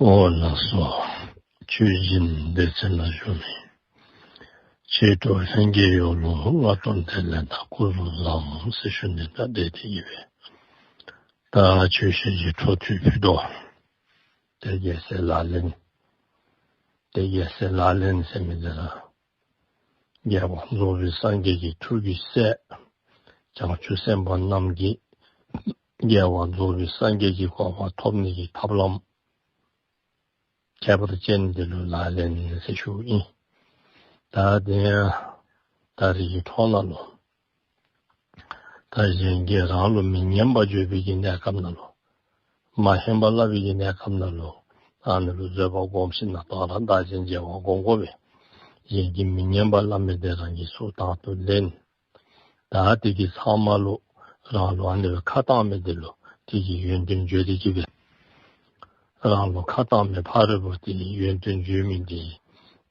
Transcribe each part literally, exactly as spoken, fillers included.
འོ་ལགས་སོ། ཆོས་སྦྱིན་སྡེ་ཚན་ནང་བཞུགས་མི་ཆོས་གྲོགས་ལྷན་རྒྱས་ཡོངས་ལུ་སྔ་དྲོ་བདེ་ལེགས་དང་སྐུ་གཟུགས་བཟང་ཟེར་ཞུ་ནི་དང་འབྲེལ་ཏེ་གིས་སྦེ། ད་ཆོས་བཤད་ཀྱི་འཕྲོ་མཐུད་ཕུལ་དོ། ཏེ་རྒྱལ་སྲས་ལག་ལེན། ཏེ་རྒྱལ་སྲས་ལག་ལེན་ཟེར་མི་འདི་ར་རྒྱལ་བ་རྫོགས་པའི་སངས་རྒྱས་ཀྱི་ཐུགས་ཀྱི་སྲས། བྱང་ཆུབ་སེམས་དཔའ་རྣམས་ཀྱིས་རྒྱལ་བ་རྫོགས་པའི་སངས་རྒྱས་ཀྱི་གོ་འཕང་ཐོབ་ནི་གི་ཐབས་ལམ་ཁྱད་པར་ཅན་འདི་ལུ་ལག་ལེན་ཟེར་ཞུཝ་ཨིན། ད་དེ་ཡང་ད་རེས་ཀྱི་འཕྲོ་ནང་ལུ་ད་གཞན་གྱིས་རང་ལུ་མི་སྙན་པ་བརྗོད་པའི་གི་གནས་སྐབས་ནང་ལུ། མ་ཧན་པ་སླབ་པའི་གི་གནས་སྐབས་ནང་ལུ། ཨ་ནི་ལུ་བཟོད་པ་སྒོམ་ཞིནམ་ལས་ད་རང་བདག་གཞན་བརྗེ་བ་སྒོམ་དགོ་པས། གཞན་གྱིས་མི་སྙན་པ་སླབ་མི་དེ་རང་གིས་ཚུར་དང་དུ་ལེན། ད་དེ་གི་ཚབ་མ་ལུ་རང་ལུ་ཨ་ནི་སྦེ་ཁ་བཏང་མི་དེ་ལུ་དེ་གི་ཡོན་ཏན་བརྗོད་དེ་གིས་སྦེ། རང་ལུ་ཁ་བཏང་མི་ཕ་རོལ་པོ་དེ་གི་ཡོན་ཏན་བརྗོད་མི་དེ།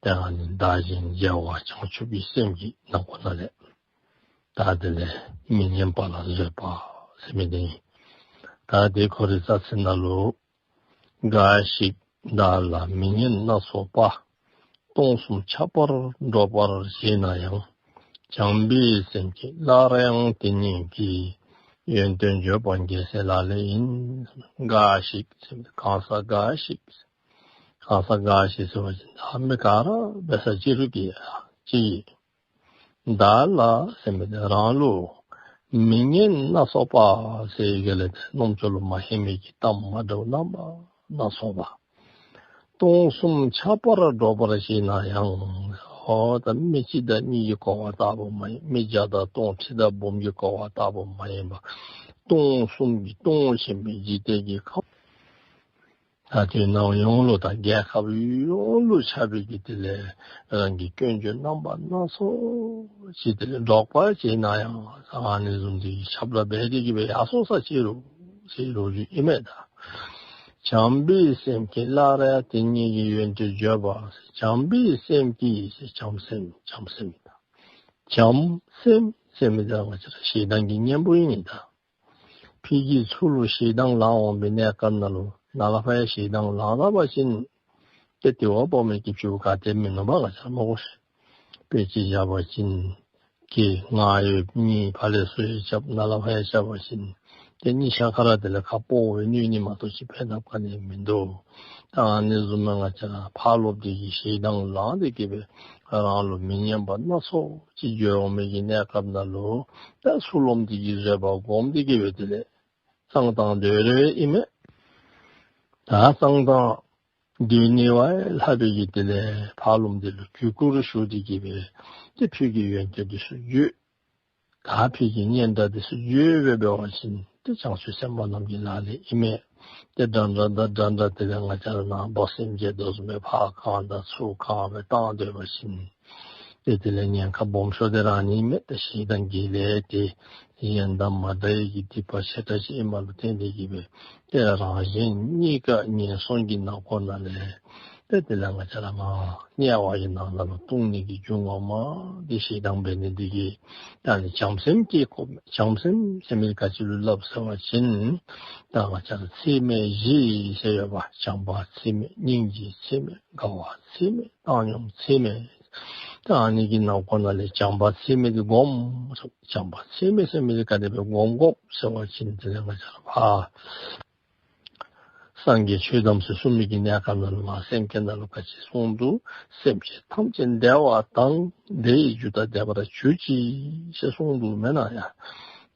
ད་ཨ་ནི་བདག་གཞན་བརྗེ་བ་བྱང་ཆུབ་ཀྱི་སེམས་ཀྱི་ནང་ཁོ་ན་ལས། ད་དེ་ལས་མི་སྙན་པ་ལ་བཟོད་པ་ཟེར་མི་དེ་ཨིན། ད་དེ་ཁོ་རའི་རྩ་ཚིག་ནང་ལུ། འགའ་ཞིག་བདག་ལ་མི་སྙན་སྣ་ཚོགས་པ། སྟོང་གསུམ་ཁྱབ་པར་སྒྲོག་པར་བྱེད་ན་ཡང་། བྱམས་པའི་སེམས་ཀྱིས་སླར་ཡང་དེ་ཉིད་ཀྱི། ཡོན་ཏན་བརྗོད་པ་རྒྱལ་སྲས་ལག་ལེན་ཡིན། འགའ་ཞིག་ཟེར་མི་གང་ཟག་འགའ་ཞིག། གང་ཟག་འགའ་ཞིག་ཟེར་བ་ཅིན་ད་མི་ག་ར་འབད་ས་ཅིག་རུང་གི་ཅིག་ཨིན། བདག་ལ་ཟེར་མི་དེ་རང་ལུ་མི་སྙན་སྣ་ཚོགས་པ་ཟེར་ག་ལས་ཏེ་རྣམ་ཅོ་ལུ་མ་ཧན་མི་གི་གཏམ་མ་འདྲཝ་རྣམ་པ་སྣ་ཚོགས་པ། སྟོང་གསུམ་ཁྱབ་པར་སྒྲོག་པར་བྱེད་ན་ཡང་། ཨོ་ད་མི་གཅིག་དང་གཉིས་ཀྱིས་གོ་བ་ལྟ་བུ་མ་ཡིན། མི་བརྒྱ་དང་སྟོང་ཁྲི་དང་འབུམ་གྱིས་གོ་བ་ལྟ་བུ་མ་ཡིན་པར། སྟོང་གསུམ་གྱིས་སྟོང་ཆེན་པོའི་འཇིག་རྟེན་གྱི་ཁམས། ད་དེ་ནང་ཡོངས་ལུ་ད་རྒྱལ་ཁབ་ཡོངས་ལུ་ཁྱབ་པའི་གི་དེ་ལས་རང་གི་སྐྱོན་བརྗོད་རྣམ་པ་སྣ་ཚོགས་ཅིག་དེ་ལས་སྒྲོག་པར་བྱེད་ན་ཡང་། ཨ་ནི་བཟུམ་དེ་གི་ཁྱབ་བསྒྲགས་འབད་དེ་གིས་སྦེ་ཡར་སོང་ས་ཅིག་རུང་ཟེར་ལོ་རྒྱུས་ཨིན་མས་ད། བྱམས་པའི་སེམས་ཀྱིས་སླར་ཡང་དེ་ཉིད་ཀྱི། ཡོན་ཏན་བརྗོད་པ་བྱམས་པའི་སེམས་ཀྱིས་ཟེར་བྱམས་སེམས་བྱམས་སེམས་ཨིན་ད། བྱམས་སེམས་ཟེར་མི་དེ་ར་ང་བཅས་ར་ཞེ་སྡང་གི་གཉེན་པོ་ཨིན་ད། ཕ་གི་ཚུ་ལུ་ཞེ་སྡང་ལང་འོང་པའི་གནས་སྐབས་ནང་ལུ་ནཱ་ལས་ཕར་ཡང་ཞེ་སྡང་ལང་ད་པ་ཅིན་ཏེ་དེ་བ་སྤོ་མི་གི་ཕྱིར་ག་ཏེ་མི་མནོ་བར་ང་བཅས་ར་སྨོ་གོ་ཤིག། དཔེ་ཅིག་བཞག་པ་ཅིན་གི་ང་ཡོད་གཉིས་ཕར་ལས་ཚུར་ཡང་རྐྱབ། ནཱ་ལས་ཕར་ཡང་རྐྱབ་པ་ཅིན་ཏེ་གཉིས་ཆ་ཁ་ར་དེ་ལས་ཁ་སྤོ་བའི་ནུས་ནི་མ་གཏོགས་ཅིག་ཕན་ཐབས་ག་ནི་མིན་འདུག། ད་ཨ་ནི་བཟུམ་མའི་ང་བཅས་ར་ཕར་ལོག་དེ་གིས་ཞེ་སྡང་ལང་དེ་གིས་སྦེ་རང་ལུ་མི་སྙན་པ་སྣ་ཚོགས་ཅིག་བརྗོད་འོང་མི་གི་གནས་སྐབས་ནང་ལུ་ད་ཚུར་ལོག་དེ་གིས་བཟོད་པ་སྒོམ་དེ་གིས་སྦེ་དེ་ལས་གསང་བཏང་སྡོད་རུང་ཨིན་མས། ད་གསང་བཏང་སྡོད་ནི་བ་ལྷག་པའི་གི་དེ་ལས་ཕར་ལོག་དེ་ལུ་གུས་བཀུར་ཞུ་དེ་གིས་སྦེ་ཏེ་ཕ་གི་ཡོན་ཏན་དེ་ཚུ་བརྗོད། ད་ཕ་གི་སྙན་གྲགས་དེ་ཚུ་བརྗོད་སྦེ་འབད་བ་ཅིན་ཏེ་བྱང་ཆུབ་སེམས་དཔའ་རྣམས་ཀྱི་ལག་ལེན་ཨིན་མས། ཏེ་འདྲ་འདྲ་དང་འདྲ་འདྲ་དེ་ལས་ང་བཅས་ར་ནཱ་འབག་སེམས་ཅན་དོ་བཟུམ་སྦེ་ཕར་གང་དང་ཚུར་གང་སྦེ་བཏང་སྡོད་པ་ཅིན་ཏེ་དེ་ལས་ཉེན་ཁ་སྦོམ་ཤོས་དེ་ར་ཨ་ནི་མས། ཏེ་ཞེ་སྡང་གི་ལས་དེ་གཞན་དང་མ་འདྲ་བའི་གི་སྡིག་པ་ཆེ་དྲགས་ཅིག་ཨིནམ་ལུ་བརྟེན་དེ་གིས་སྦེ་ཏེ་རང་གཞན་གཉིས་ཀ་ངན་སོང་གི་ནང་ཁོ་ན་ལས་ཏེ་དེ་ལས་ང་བཅས་ར་མར་དམྱལ་བ་གི་ནང་ན་ལུ་ལྟུང་ནི་གི་རྒྱུ་ངོ་མ་དེ་ཞེ་སྡང་འབད་ནི་དེ་གིས། ད་ཨ་ནི་བྱམས་སེམས་ཀྱིས་ཁོ་བྱམས་སེམས་ཟེར་མི་ག་ཅི་ལུ་སླབ་ཟེར་བ་ཅིན་ད་ང་བཅས་ར་ཚད་མེད་བཞི་ཟེར་ཡོད་པ། བྱམས་པ་ཚད་མེད། སྙིང་རྗེ་ཚད་མེད། དགའ་བ་ཚད་མེད། བཏང་སྙོམས་ཚད་མེད། ད་ཨ་ནི་གི་ནང་ཁོ་ན་ལས་བྱམས་པ་ཚད་མེད་དེ་སྒོམ། བྱམས་པ་ཚད་མེད་ཟེར་མི་དེ་ག་དེ་སྦེ་སྒོམ་དགོཔ་ཟེར་བ་ཅིན་དེ་ལས་ང་བཅས་ར་ཕར་སངས་རྒྱས་ཆོས་དམ་ཟེར་གསུངས་མི་གི་གནས་སྐབས་ནང་ལུ་མར་སེམས་བསྐྱེད་ནང་ལུ་ག་ཅི་གསུངས་འདུག། སེམས་ཅན་ཐམས་ཅད་བདེ་བ་དང་། བདེ་བའི་རྒྱུ་དང་ལྡན་པར་གྱུར་ཅིག་ཟེར་གསུངས་འདུག་མེན་ན་ཡ།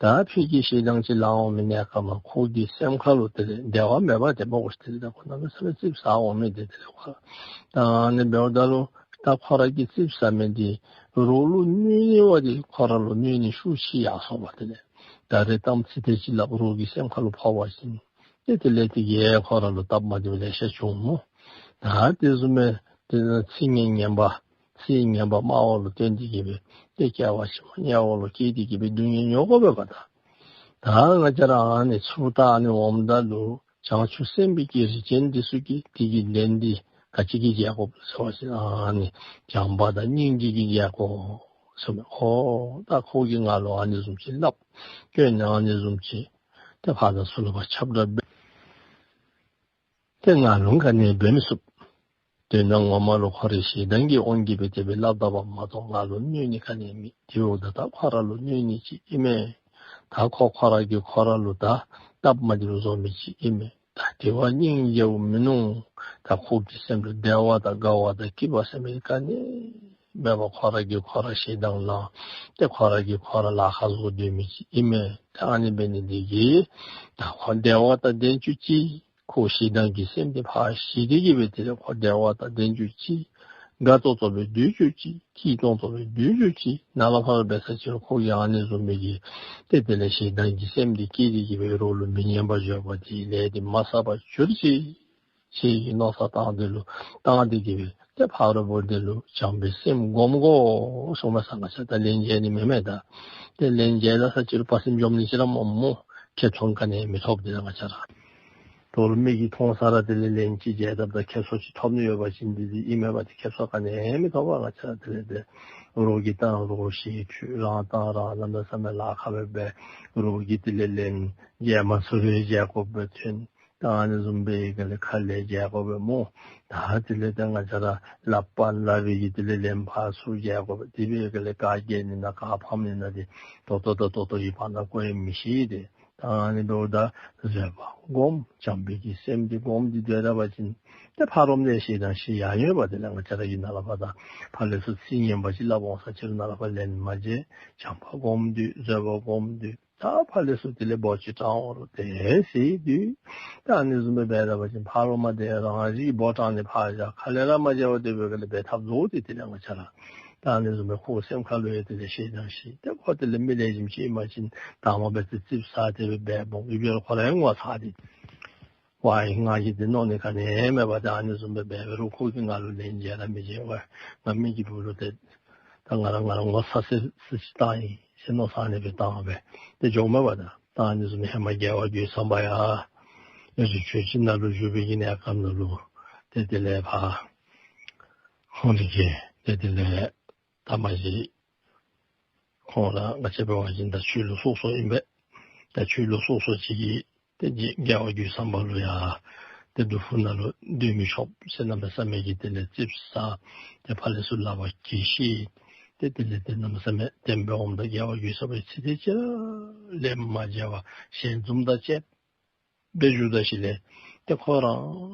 ད་ཕ་གི་ཞེ་སྡང་ཅིག་ལང་འོང་མི་གནས་སྐབས་ནང་ཁོ་གི་སེམས་ཁ་ལུ་དེ་ལས་བདེ་བ་མེད་པ་དེ་སྨོ་གོ་ཤིག། དེ་ལས་ད་ཁོ་གནམ་མེད་ས་མེད་ཙིགཔ་ཟ་འོང་མི་དེ་དེ་ལས་ཁོ་ད་ཨ་ནི་འབདཝ་ད་ལུ་ད་ཁོ་ར་གིས་ཙིགཔ་ཟ་མི་དེ་རོགས་ལུ་གནོད་ནི་བ་དེ་ཁོ་ར་ལུ་གནོད་ནི་ཤུགས་ཆེ་ཡར་སོང་བ། དེ་ལས་ད་རེས་གཏམ་ཚིག་དེ་ཅིག་སླབ་རོགས་ཀྱི་སེམས་ཁ་ལུ་ཕོག་པ་ཅིན་ཏེ་དེ་ལས་དེ་གིས་ཁོ་ར་ལུ་སྟབས་མ་བདེཝ་ལེ་ཤ་འབྱུང་སྨོ། ད་དེ་བཟུམ་སྦེ་དེ་ཚིག་ངན་ངན་པ་ཚིག་ངན་པ་སྨྲ་བ་ལུ་བརྟེན་ཏེ་གིས་སྦེ་ཏེ་སྐྱེ་བ་ཕྱི་མ་དམྱལ་བ་ལུ་སྐྱེས་ཏེ་གིས་སྦེ་སྡུག་བསྔལ་མྱོང་དགོ་པས་པ། ད་ད་ང་བཅས་ར་ཨ་ནི་ཚུར་ད་ཨ་ནི་འོངམ་ད་ལུ་བྱང་ཆུབ་སེམས་དཔའི་གི་རིགས་ཅན་འདི་ཚུ་གིས་དེ་གི་ལན་འདི་ག་ཅི་གིས་རྐྱབ་དགོཔ་ཟེར་བ་ཅིན་ཨ་ནི་བྱམས་པ་དང་སྙིང་རྗེ་གིས་རྐྱབ་དགོ་ཟེར་མས། ཨོ་ད་ཁོ་གིས་ང་ལུ་ཨ་ནི་བཟུམ་ཅིག་སླབ། སྐྱོན་ནི་ཨ་ནི་བཟུམ་ཅིག། ཏེ་ཕར་དང་ཚུར་ལུ་ཕར་ཁྱབ་བསྒྲགས་འབད། ཏེ་ང་ལུ་ག་ནི་འབད་མི་ཚུགས། དོན་ངོ་མ་ལུ་ཁོ་རའི་ཞེ་སྡང་གི་དབང་གིས་སྦེ་དེ་སྦེ་སླབ་ད་པ་མ་གཏོགས་ང་ལུ་གནོད་ནི་ག་ནི་མེད། དེ་འབདཝ་ད་ད་ཁོ་ར་ལུ་གནོད་ནི་ཅིག་ཨིན་མས། ད་ཁོ་ཁོ་ར་གིས་ཁོ་ར་ལུ་ད་སྟབས་མ་བདེཝ་བཟོ་མི་ཅིག་ཨིན་མས། ད་དེ་བ་སྙིང་རྗེ་བོ་མིན་ནུག། ད་ཁོ་གི་སེམས་ལུ་བདེ་བ་དང་དགའ་བ་དང་སྐྱིད་པ་ཟེར་མི་ག་ནི་མེད་པར་ཁོ་ར་གིས་ཁོ་ར་ཞེ་སྡང་ལང་སྟེ་ཁོ་ར་གིས་ཁོ་ར་ལཱ་ཁག་བཟོ་སྡོད་མི་ཅིག་ཨིན་མས། ད་ཨ་ནི་འབད་ནི་འདི་གིས་ད་ཁོ་བདེ་བ་དང་ལྡན་བཅུག་ཅིག། ཁོ་ཞེ་སྡང་གི་སེམས་འདི་ཕར་ཞི་སྟེ་གི་སྦེ་དེ་ལས་ཁོ་བདེ་བ་དང་ལྡན་བཅུག་ཅིག། དགའ་ཏོག་ཏོ་སྦེ་སྡོད་བཅུག་ཅིག། སྐྱིད་ཏོང་ཏོ་སྦེ་སྡོད་བཅུག་ཅིག། ནཱ་ལས་ཕར་འབད་ས་ཅིག་རུང་ཁོ་གིས་ཨ་ནི་བཟུམ་མའི་གི་ཏེ་དེ་ལས་ཞེ་སྡང་གི་སེམས་འདི་སྐྱེས་ཏེ་གི་སྦེ་རོགས་ལུ་མི་སྙན་པ་བརྗོད་པ་འདི་ལས་འདི་མ་བསགས་པར་གྱུར་ཅིག་ཟེར་གྱི་མནོ་བསམ་བཏང་སྟེ་ལུ་བཏང་སྟེ་གི་སྦེ་ཏེ་ཕ་རོལ་པོ་འདི་ལུ་བྱམས་པའི་སེམས་སྒོམ་དགོ་གསུངས་མས་ཟེར། ང་བཅས་ད་ལན་འཇལ་ནི་མེན་མས། ད་ཏེ་ལན་འཇལ་ད་ས་ཅིག་རུང་དཔའ་སེམས་འཇོམས་ནི་ཅིག་ར་སྨོ་སྨོ། ཁེ་ཕན་ག་ནི་མི་ཐོབ། དེ་ལས་ང་བཅས་ར་དོ་རུང་མིག་གིས་མཐོང་ས་ར་དེ་ལས་ལན་ཅིག་འཇལ་བཏབ་ད་ཁེ་སོ་ཅིག་ཐོབ་ནི་ཡོད་པ་ཅིན་འདི་འདི་ཨིན་མས་པ། ཏེ་ཁེ་སོ་ག་ནི་མི་ཐོབ་པ། ང་བཅས་ར་དེ་ལས་ཏེ་རོགས་ཀྱིས་བཏང་རོགས་ཞེ་འཁྲུལ། རང་བཏང་རང་གནམ་མེད་ས་མེད་ལཱ་ཁག་སྦེ་འབད། རོགས་ཀྱིས་དེ་ལས་ལན་འཇལ་མ་ཚུགས་པར་འཇལ་དགོཔ་སྦེ་ཐོན། ད་ཨ་ནི་བཟུམ་སྦེ་ག་ལས་ཁ་ལས་འཇལ་དགོཔ་སྦེ་སྨོ། ད་དེ་ལས་ཏེ་ང་བཅས་ར་སླབ་པ་སླབ་པའི་གི་དེ་ལས་ལན་ཕར་ཚུར་འཇལ་དགོཔ་སྦེ་དེ་སྦེ་ག་ལས་ག་རྒྱལ་ནི་ན་ག་ཕམ་ནི་ན་འདི་ད་ལྟོ་ད་ལྟོ་ད་ལྟོ་གི་བར་ན་གོ་ཡང་མི་ཤེས་ཏེ། ད་ཨ་ནི་འབདཝ་ད་བཟོད་པ་སྒོམ། བྱམས་པའི་གི་སེམས་འདི་སྒོམ་སྟེ་སྡོད་ད་པ་ཅིན་ཏེ་ཕ་རོལ་ནས་ཞེ་སྡང་ཞི་ཡར་འོང་བ། དེ་ལས་ང་བཅས་ར་གིས་ནཱ་ལས་ཕར་ད་ཕར་ལས་ཚུར་ཚིག་ངན་པ་ཅིག་སླབ་འོང་ས་ཅིག་རུང་ནཱ་ལས་ཕར་ལན་མ་འཇལ། བྱམས་པ་སྒོམ་སྡོད། བཟོད་པ་སྒོམ་སྡོད། ད་ཕར་ལས་ཚུར་དེ་ལས་འབོ་ཅིག་དྲང་འོང་རུང་དེ་སེལ་སྡོད། ད་ཨ་ནི་བཟུམ་སྦེ་འབད་ད་པ་ཅིན་ཕ་རོལ་མ་དེ་རང་རིག་འབོ་དྲང་ནི་ཕར་བཞག། ཁ་ལས་ར་མ་འཇལ་བར་དེ་སྦེ་ག་ལས་འབད་ཐབས་བཟོ་སྟེ་དེ་ལས་ང་བཅས་ར་ད་ཨ་ནི་བཟུམ་སྦེ་ཁོ་སེམས་ཁ་ལུ་ཡང་དེ་ལས་ཞེ་སྡང་ཞི། ཏེ་ཁོ་དེ་ལས་མི་ལེགས་ཤོམ་ཅིག་ཨིན་པ་ཅིན་དང་པ་འབད་དེ་ཙིགཔ་ཟ་སྟེ་སྦེ་འབད་སྦོམ་ཨིན་པས། ཁོ་ར་ཡང་ངོ་ཚ་སྟེ་ཝའི་ང་གིས་འདི་མནོ་ནི་ག་ནི་མེད་པ། ཏེ་ཨ་ནི་བཟུམ་སྦེ་འབད་འབད་རུང་ཁོ་གིས་ང་ལུ་ལན་འཇལ་ར་མི་འཇལ་བར་ང་མི་གི་བུ་ལུ་ཏེ་ད་ང་ར་ང་ར་ངོ་ཚ་སི་སི་ཅིག་བཏང་ཡི་ཟེར་མནོ་བསམ་ནི་སྦེ་བཏང་སྦེ་ཏེ་འགྱོཝ་མས་པ། ད་ད་ཨ་ནི་བཟུམ་སྦེ་ཧེ་མ་རྒྱལ་བ་རྒོད་ཚང་པ་ཡང་ཡ་ཅིག་ཆོས་ཅིག་ནང་ལུ་བཞུགས་པའི་གི་གནས་སྐབས་ནང་ལུ་ཏེ་དེ་ལས་ཕར་ཁོང་ར་གིས་ཏེ་དེ་ལས་ད་མ་གཞི་ཁོང་ར་ང་བཅས་འབད་བ་ཅིན་ད་ཆོས་ལུགས་སོ་སོ་ཨིན་པས། ད་ཆོས་ལུགས་སོ་སོ་ཅིག་གིས་ཏེ་རྒྱལ་བ་རྒོད་ཚང་པ་ལུ་ཡང་ཏེ་སྒྲུབ་ཕུག་ནང་ལུ་སྡོད་མི་ཆོག་ཟེར་གནམ་མེད་ས་མེད་ཀྱི་དེ་ལས་ཙིགཔ་ཟ། ཏེ་ཕར་ལས་ཚུར་ལག་པ་འཁྱུ་ཤི། ཏེ་དེ་ལས་ཏེ་གནམ་མེད་ས་མེད་དེ་སྦེ་འོངམ་ད་རྒྱལ་བ་རྒོད་ཚང་པ་ཚིག་ཐེངས་ཅིག་ར་ལན་མ་འཇལ་བར་ཞལ་འཛུམ་དང་བཅས་སྦེ་བཞུགས་ད་ཞིནམ་ལས་ཏེ་ཁོ་རང་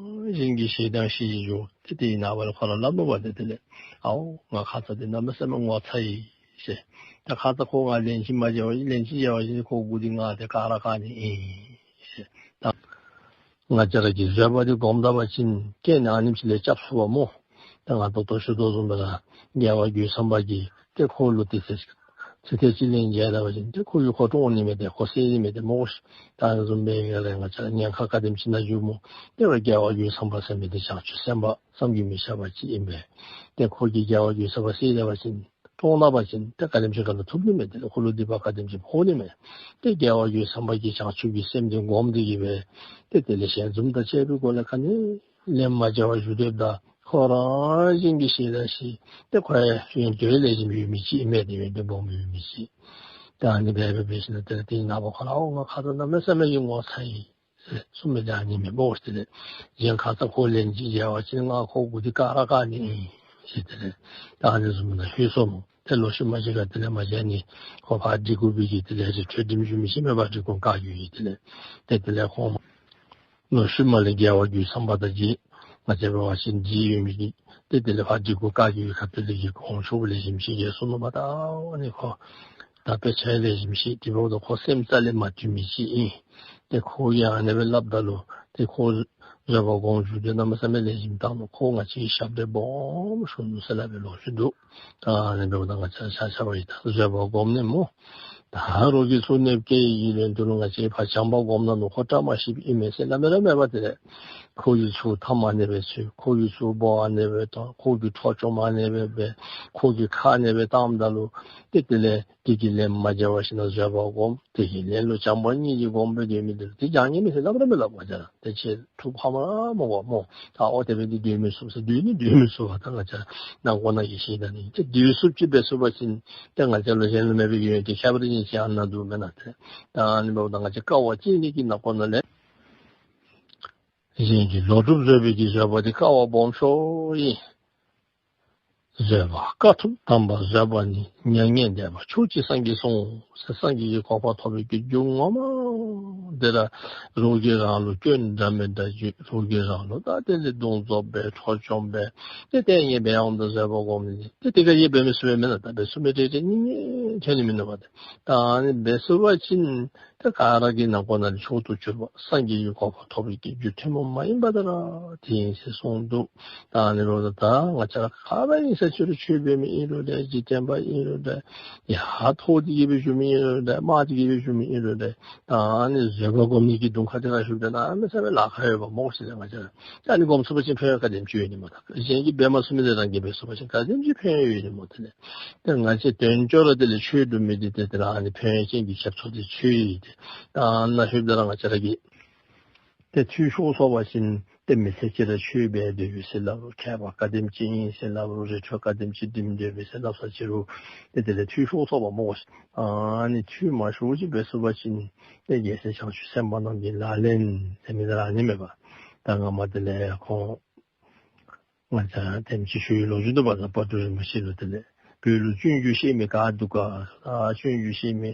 བཞིན་གྱིས་ཞེ་སྡང་ཞི་འགྱོ། ཏེ་དེའི་ནངས་པ་ལུ་ཁོ་ར་སླབ་ནུག་པ། ཏེ་དེ་ལས་ཨའོ་ང་ཁ་ཙ་འདི་གནམ་མེད་ས་མེད་ངོ་ཚ་ཡི་ཟེར། ད་ཁ་ཙ་ཁོ་ང་ལན་ཅིག་མ་འཇལ་བར་ལན་ཅིག་འཇལ་བ་ཅིན་ཁོ་མགུ་འདི་ང་ཏེ་བཀག་ར་བཀག་ནི་ཨིན་ཟེར། ད་ང་བཅས་ར་གིས་བཟོད་པ་འདི་སྒོམ་ད་པ་ཅིན་རྐྱེན་ཨ་ནེམ་ཅིག་ལས་སྐྱབས་ཚུགས་པ་སྨོ། ད་ང་ད་ལྟོ་ཞུ་དོ་བཟུམ་སྦེ་ར་རྒྱལ་བ་རྒོད་ཚང་པ་གིས་ཏེ་ཁོ་ལུ་ཏེ་ཚིག་ཐེངས་ཅིག་ལན་འཇལ་ད་པ་ཅིན་ཏེ་ཁོ་གིས་ཁོ་བཀྲོངས་ནི་མས། ཏེ་ཁོ་བསད་ནི་མས། ཏེ་སྨོ་ཤིག། ད་ཨ་ནི་བཟུམ་སྦེ་ཡར་ལས་ང་བཅས་ར་ཉེན་ཁ་ག་དེམ་ཅིག་ནང་འགྱོཝ་སྨོ། ཏེ་རྒྱལ་བ་རྒོད་ཚང་པ་ཟེར་མི་འདི་བྱང་ཆུབ་སེམས་དཔའ་བསམ་གྱིས་མི་ཁྱབ་པ་ཅིག་ཨིན་པས། ཏེ་ཁོ་གིས་རྒྱལ་བ་རྒོད་ཚང་པ་བསད་ད་པ་ཅིན་བཀྲོངས་ད་པ་ཅིན་ཏེ་ག་དེམ་ཅིག་ཁ་ལུ་ཐུབ་ནི་མས། ཏེ་ཁོ་ལུ་སྡིག་པ་ག་དེམ་ཅིག་ཕོག་ནི་མས། ཏེ་རྒྱལ་བ་རྒོད་ཚང་པ་གིས་བྱང་ཆུབ་ཀྱི་སེམས་འདི་སྒོམ་སྟེ་གི་སྦེ་ཏེ་དེ་ལས་ཞལ་འཛུམ་དང་བཅས་པའི་སྒོ་ལས་ག་ནི་ལན་མ་འཇལ་བར་བཞུགས་སྡོདཔ་ད་ཁོ་རང་བཞིན་གྱིས་ཞེ་སྡང་ཞི། ཏེ་ཁོ་ཡང་ཡོན་ཏན་ལེགས་ཤོམ་ཡོད་མི་ཅིག་ཨིན་མས། ཏེ་ཡོན་ཏན་སྦོམ་ཡོད་མི་ཅིག། ད་ཨ་ནི་སྦེ་སྦེ་འབད་ཞིནམ་ལས་ཏེ་དེའི་ནངས་པ་ཁོ་ར་ཨའོ་ང་ཁ་ཙ་གནམ་མེད་ས་མེད་ཀྱི་ངོ་ཚ་ཡི་ཟེར་གསུངས་མི་འདི་ཨ་ནི་མས་སྨོ་ཤིག། དེ་ལས་གཞན་ཁ་ཙ་ཁོ་ལན་ཅིག་འཇལ་བ་ཅིན་ང་ཁོ་མགུ་འདི་བཀག་ར་བཀག་ནི་ཨིན་ཟེར། དེ་ལས་ད་ཨ་ནི་བཟུམ་ནང་ལྷོད་སོ་ནུག། ཏེ་ལོག་ཤུལ་མ་ཅིག་ཁར་དེ་ལས་མ་འཇལ་ནི་ཁོ་ཕར་སྒྲིག་བཀོད་པའི་གི་དེ་ལས་ཅིག་གྲོས་འདེམས་ཞུ་མི་ཅིག་མེད་པར་སྒྲིག་བཀོད་བཀག་ཡོད་ཡི། དེ་ལས་ཏེ་དེ་ལས་ཁོང་ལོག་ཤུལ་མ་ལས་རྒྱལ་བ་རྒོད་ཚང་པ་དང་གཅིག་ང་བཅས་འབད་བ་ཅིན་འདི་ཡོད་མི་གི་ཏེ་དེ་ལས་ཕར་སྒྲིག་བཀོད་བཀག་ཡོད་ཁ་ཐུག་ལས་ཀྱི་གོང་ཆོག་པོ་ལེགས་ཤོམ་ཅིག་རྒྱལ་སོ་ནུག་པ། ད་ཨ་ནི་ཁོ་ད་དཔེ་ཆ་ལེགས་ཤོམ་ཅིག་དེ་འབདཝ་ད་ཁོ་སེམས་རྩ་ལས་མ་མཐུན་མི་ཅིག་ཨིན། ཏེ་ཁོ་གིས་ཨ་ནི་སྦེ་སླབ་ད་ལུ་ཏེ་ཁོ་བཟོད་པ་སྒོམ་བཞུགས་ཏེ་གནམ་མེད་ས་མེད་ལེགས་ཤོམ་བཏང་ནུག། ཁོ་ང་བཅས་ཞབས་འདྲེན་སྦོམ་ཞུ་ནུག་ཟེར་སླབ་པའི་ལོ་རྒྱུས་འདུག། ད་ཨ་ནི་འབདཝ་ད་ང་བཅས་ཆ་ཁྱབ་ཀྱིས་ད་བཟོད་པ་སྒོམ་ནི་སྨོ། ད་རོགས་ཀྱིས་ཚུར་གནོདཔ་བཀལ་ཡི་ལན་དུ་ལུ་ང་བཅས་ཕར་བྱམས་པ་སྒོམ་ད་ནུག། ཁོ་བཀྲ་མ་ཤིསཔ་ཨིན་མས་ཟེར་སླབ་མི་ར་མེད་པ། དེ་ལས་ཁོ་གིས་ཚུར་འཐབ་མ་ནི་སྦེ་ཚུར་ཁོ་གིས་ཚུར་འབོ་ཨ་ནི་སྦེ་བཏང་། ཁོ་གིས་འཕྲོག་བཅོམ་ཨ་ནི་སྦེ་འབད། ཁོ་གིས་ཁ་ཨ་ནི་སྦེ་བཏངམ་ད་ལུ་ཏེ་དེ་ལས་དེ་གི་ལན་མ་འཇལ་བར་ཞིནམ་ལས་བཟོད་པ་སྒོམ། དེ་གི་ལན་ལུ་བྱམས་པ་སྙིང་རྗེ་སྒོམ་སྦེ་སྡོད་མི་འདི་ལུ་ཏེ་བྱང་ཉེས་མེད་ཟེར་སླབ་ར་མི་སླབ། ང་བཅས་ར་ཏེ་ཁྱེད་ཐུགས་ཕམ་ར་མ་དགོ་སྨོ། ད་ཨོ་དེ་སྦེ་འདི་སྡོད་མི་ཚུགས་ཟེར་སྡོད་ནི་སྡོད་མི་ཚུགས་པ། ད་ང་བཅས་ནང་འཁོད་ནང་གི་ཤེས་ད་ནི་ཏེ་སྡོད་ཚུགསཔ་ཅིག་འབད་ཚུགས་པ་ཅིན་ཏེ་ང་བཅས་ལུ་གཞན་ལུ་མེད་པའི་ཡོན་ཏན་ཁྱད་པར་ཅན་ཅིག་ཨ་ནཱ་འདུག་མེན་ན། ཏེ་ད་ཨ་ནི་འབདཝ་ད་ང་བཅས་དཀའ་བ་སྤྱད་ནི་གི་ནང་འཁོད་ནང་ལས་ གཞན་གྱི་ལོག་སྒྲུབ་བཟོད་པའི་གི་བཟོད་པ་འདི་དཀའ་བ་སྦོམ་ཤོས་ཨིན། བཟོད་པ་དཀའ་ཐུབ་དམ་པ་བཟོད་པ་ནི། མྱ་ངན་འདས་པ་མཆོག་གི་སངས་རྒྱས་གསུངས་ཟེར། སངས་རྒྱས་ཀྱི་གོ་འཕང་ཐོབ་པའི་གི་རྒྱུ་ངོ་མ་འདི་ར་རོགས་ཀྱིས་རང་ལུ་སྐྱོན་འདྲ་མི་འདྲ་བརྗོད། རོགས་ཀྱིས་རང་ལུ་ད་དེ་ལས་རྡུང་རྫོབ་འབད་འཕྲོག་བཅོམ་འབད། ཏེ་ལྟས་ངན་འབད་འོངམ་ད་བཟོད་པ་སྒོམ་ནི་ཏེ་དེ་ག་ཡེ་འབད་མི་ཚུགས་པས་མེན་ན། ད་འབད་ཚུགས་མི་རེ་རེ་གཉིས་གཉིས་ཐོན་ནི་མིན་ནུག་པ། ཏེ་ད་ཨ་ནི་འབད་ཚུགས་པ་ཅིན་ཏེ་ག་ར་གི་ནང་ཁོག་ནང་ལས་མཆོག་ཏུ་གྱུར་པ་སངས་རྒྱས་ཀྱི་གོ་འཕང་ཐོབ་པའི་གི་རྒྱུ་ཐུན་མོང་མ་ཡིན་པ་དེ་ར་དེ་ཨིན་ཟེར་གསུངས་འདུག། ད་ཨ་ནི་འབདཝ་ད་ད་ང་བཅས་ར་ག་ར་ཨིན་ས་ཅི་རུང་ཆོས་འབད་མི་ཨིན་རུང་འདྲ། འཇིག་རྟེན་པ་ཨིན་རུང་འདྲ། ཡར་མཐོ་སྟེ་གི་སྦེ་བཞུགས་མི་ཨིན་རུང་འདྲ། དམའ་སྟེ་གི་སྦེ་བཞུགས་མི་ཨིན་རུང་འདྲ། ད་ཨ་ནི་བཟོད་པ་སྒོམ་ནི་གི་གདོང་ཁ་དེ་ཁར་བཞུགས་ཏེ་གནམ་མེད་ས་མེད་ལཱ་ཁག་ཡོདཔ་སྨོ་ཤིག་ལགས། ང་བཅས་ར་ཨ་ནི་སྒོམ་ཚུགས་པ་ཅིན་ཕན་ཡོན་ག་དེམ་ཅིག་ཡོད་ནི་སྨོ། ད་གཞན་གྱིས་འབད་མ་ཚུགས་མི་དེ་རང་གིས་འབད་ཚུགས་པ་ཅིན་ག་དེམ་ཅིག་ཕན་ཡོན་ཡོད་ནི་སྨོ། དེ་ལས་ཏེ་ང་བཅས་དོན་གཙོ་ར་དེ་ལས་ཆོས་སྒྲུབ་མི་འདི་ཏེ་དེ་ར་ཨ་ནི་ཕན་ཡོན་ཅན་གྱི་ཁེབ་ཚུགས་ཏེ་ཆོས་ཨིན། ཏེ་ད་ཨ་ནཱ་ལྷོདཔ་ད་ར་ང་བཅས་ར་གིས་ཏེ་འཐུས་ཤོར་སོང་པ་ཅིན་ཏེ་མི་ཚེ་གཅིག་ར་ཆོས་འབད་སྡོད་པས་ཟེར་སླབ་རུང་། མཁས་པ་ག་དེམ་ཅིག་ཨིན་ཟེར་སླབ་རུང་། རི་ཁྲོད་ག་དེམ་ཅིག་འགྲིམ་སྡོད་པས་ཟེར་སླབ་ས་ཅི་རུང་ཏེ་དེ་ལས་འཐུས་ཤོར་སོང་པ་སྨོ་ཤིག། ཨ་ནི་འཐུས་མ་ཤོར་ཅིག་འབད་ཚུགས་པ་ཅིན་ཏེ་རྒྱལ་སྲས་བྱང་ཆུབ་སེམས་དཔའ་རྣམས་ཀྱི་ལག་ལེན་ཟེར་མི་དེ་ར་ཨ་ནི་མས་པ། ད་ངོ་མ་དེ་ལས་ཁོང་ང་བཅས་དེམ་ཅིག་ཞུ་བའི་ལོ་རྒྱུས་འདུག་པ། ད་དཔལ་སྤྲུལ་རིན་པོ་ཆེ་ལུ་དེ་ལས་བོད་ལུ་སྤྱོད་འཇུག་ཤེས་མི་ག་འདུག་ག། ཨ་སྤྱོད་འཇུག་ཤེས་མི་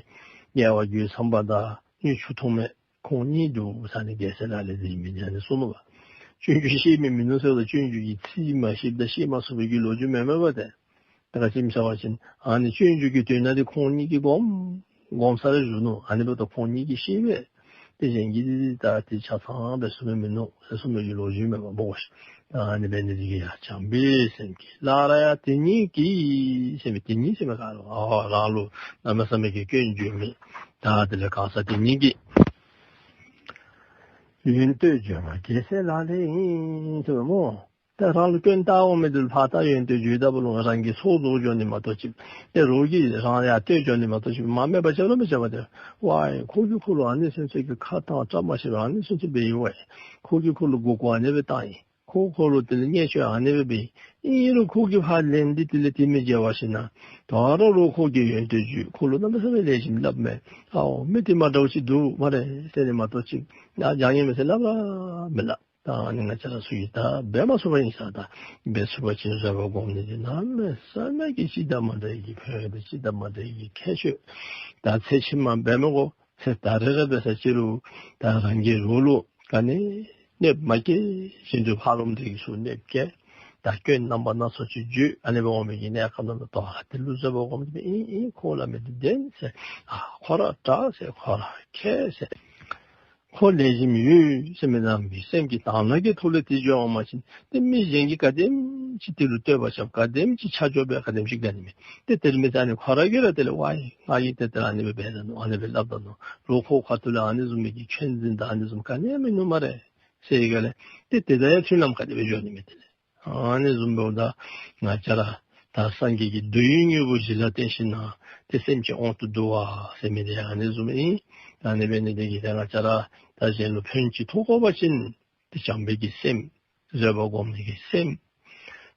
རྒྱལ་བ་རྒོད་ཚང་པ་དང་དངུལ་ཆུ་འཐུང་མི་ཁོང་གཉིས་འདུག་ཟེར་ནི། རྒྱལ་སྲས་ལག་ལེན་འཛིན་མི་ཨ་ནི་གསུངས་ནུག་པ། སྤྱོད་འཇུག་ཤེས་མི་མིན་ནུག་ཟེར་བ་ད་སྤྱོད་འཇུག་གི་ཚིག་མ་ཤེསཔ་ད་ཤེས་མ་ཚུགས་པའི་གི་ལོ་རྒྱུས་མེན་མས་པ་ཏེ། ད་ག་ཅི་སྨོ་ཟེར་བ་ཅིན་ཨ་ནི་སྤྱོད་འཇུག་གི་དོན་དག་འདི་ཁོང་གཉིས་ཀྱིས་སྒོམ་སྒོམ་ས་ར་བཞུགས་ནུག། ཨ་ནི་འབདཝ་ད་ཁོང་གཉིས་ཀྱིས་ཤེས་པས། ཏེ་གཞན་གྱིས་འདི་ད་ཏེ་ཆ་ཚང་འབད་ཚུགས་མི་མིན་ནུག་ཟེར་གསུངས་མི་གི་ལོ་རྒྱུས་མས་པ་སྨོ་ཤིག། ཨ་ནི་འབད་ནི་འདི་གིས་ཡ་བྱམས་པའི་སེམས་ཀྱིས་སླར་ཡང་དེ་ཉིད་ཀྱིས་ཟེར་མི་དེ་ཉིད་ཟེར་མི་ག་ལུ་ཨ་རང་ལུ་གནམ་མེད་ས་མེད་ཀྱི་སྐྱོན་བརྗོད་མི་ད་དེ་ལས་གང་ཟག་དེ་ཉིད་ཀྱིས་ཡོན་ཏན་བརྗོད་པ་རྒྱལ་སྲས་ལག་ལེན་ཡིན་ཟེར་མས་སྨོ། ད་རང་ལུ་སྐྱོན་བཏགས་འོང་མི་དེ་ལུ་ཕར་ད་ཡོན་ཏན་བརྗོད་ད་བུ་ལུ་རང་གིས་ཚོགས་རྫོགས་འགྱོ་ནི་མ་གཏོགས་ཅིག། ཏེ་རོགས་ཀྱིས་རང་ཡར་བསྟོད་འགྱོ་ནི་མ་གཏོགས་ཅིག་མ་སྨད་པ་ཅིག་ར་མི་བྱ་བ་ཏེ། ཝའི་ཁོ་གིས་ཁོ་ལུ་ཨ་ནི་ཚུན་ཚོད་ཀྱི་ཁ་བཏང་བཀྲ་མ་ཤིས་པ་ཨ་ནི་ཚུན་ཚོད་འབད་ཡི་ཝའི། ཁོ་གིས་ཁོ་ལུ་མགུ་སྐོར་ཨ་ནི་སྦེ་བཏང་ཡི། ཁོ་ཁོ་ལུ་དེ་ལས་བརྙས་བཅོས་ཨ་ནི་སྦེ་འབད་ཡི། ཨིན་རུང་ཁོ་གིས་ཕར་ལན་འདི་དེ་ལས་དེ་མི་འཇལ་བར་ཞིན་ན་ད་རུང་རོགས་ཁོ་གིས་ཡོན་ཏན་བརྗོད། ཁོ་ལུ་གནམ་མེད་ས་མེད་ལེགས་ཤོམ་སླབ་མས། ཨའོ་མི་དེ་མ་འདྲཝ་ཅིག་འདུག་སྨ་རེ་ཟེར་ནི་མ་གཏོགས་ཅིག་ན་བྱང་ཉེས་མེད་ཟེར་སླབ་ར་མི་སླབ། ད་ཨ་ནི་ང་བཅས་ར་ཚུ་གིས་ད་འབད་མ་ཚུགས་པ་ཨིན་ས། ད་འབད་ཚུགས་པ་ཅིན་བཟོད་པ་སྒོམ་ནི་འདི་གནམ་མེད་ས་མེད་ཀྱི་ཅིག་དང་མ་འདྲ་བའི་གི་ཕན་ཡོན་དང་ཅིག་དང་མ་འདྲ་བའི་གི་ཁྱད་ཆོས། ད་ཚེ་ཕྱི་མ་འབད་མི་དགོ། ཚེ་ད་རེས་ར་འབད་ས་ཅི་རུང་ད་རང་གིས་རོགས་ལུ་ག་ནི་གནོདཔ་མ་བཀལ་བཞིན་དུ་ཕ་རོལ་པོ་དེ་གིས་ཚུར་གནོདཔ་བཀལ། ད་སྐྱོན་རྣམ་པ་སྣ་ཚོགས་ཅིག་བརྗོད། ཨ་ནི་འབད་འོང་མི་གི་གནས་སྐབས་ནང་ལུ་ད་དེ་ལུ་བཟོད་པ་སྒོམ་སྟེ་ཨིན་ཨིན་ཁོ་སླབ་མི་འདི་བདེན་ཟེར། ཨ་ཁོ་ར་དྲག་ཟེར། ཁོ་ར་མཁས་ཟེར། ཁོ་ལེགས་ཤོམ་ཡོད་ཟེར་མི་ནང་གི་སེམས་ཀྱི་དང་བླངས་ཀྱི་ཐོག་ལས་དེ་འགྱོ་འོང་པ་ཅིན་ཏེ་མི་གཞན་གྱིས་ག་དེམ་ཅིག་དེ་ལུ་བསྟོད་པ་རྐྱབ་ག་དེམ་ཅིག་ཆ་འཇོག་འབད་ག་དེམ་ཅིག་དགའ་ནི་མས། ཏེ་དེ་མི་ཚད་ཨ་ནི་ཁོ་ར་གིས་ར་དེ་ལས་ཝའི་ང་གིས་ཏེ་དེ་ཨ་ནི་སྦེ་འབད་ད་ནུག། ཨ་ནི་སྦེ་སླབ་ད་ནུག། རོགས་ཁོ་ཁ་ཐུག་ལས་ཨ་ནི་བཟུམ་མའི་གི་ཆོས་འཛིན་དང་ཨ་ནི་བཟུམ་ག་ནི་ཡང་མིན་ནུག་སྨ་རེ་ཟེར་ཡི་ག་ལས་ཏེ་དེ་དང་ཡང་མཐུན་ལམ་ག་དེ་སྦེ་འགྱོ་ནི་མས། དེ་ལས་ཨ་ནི་བཟུམ་འབདཝ་ད་ང་བཅས་ར་ད་སངས་རྒྱས་ཀྱི་འདུལ་བའི་དངོས་པོ་གཞི་ལ་བརྟེན་ཞིན་ན་ཏེ་སེམས་ཅན་དབང་དུ་འདུ་བ་ཟེར་མི་འདི་ཨ་ནི་བཟུམ་ཨིན། ད་ཨ་ནི་འབད་ནི་འདི་གིས་ད་ང་བཅས་ར་ད་གཞན་ལུ་ཕན་ཅིག་ཐོགས་དགོ་པ་ཅིན་ཏེ་བྱམས་པའི་གི་སེམས་བཟོད་པ་སྒོམ་ནི་གི་སེམས་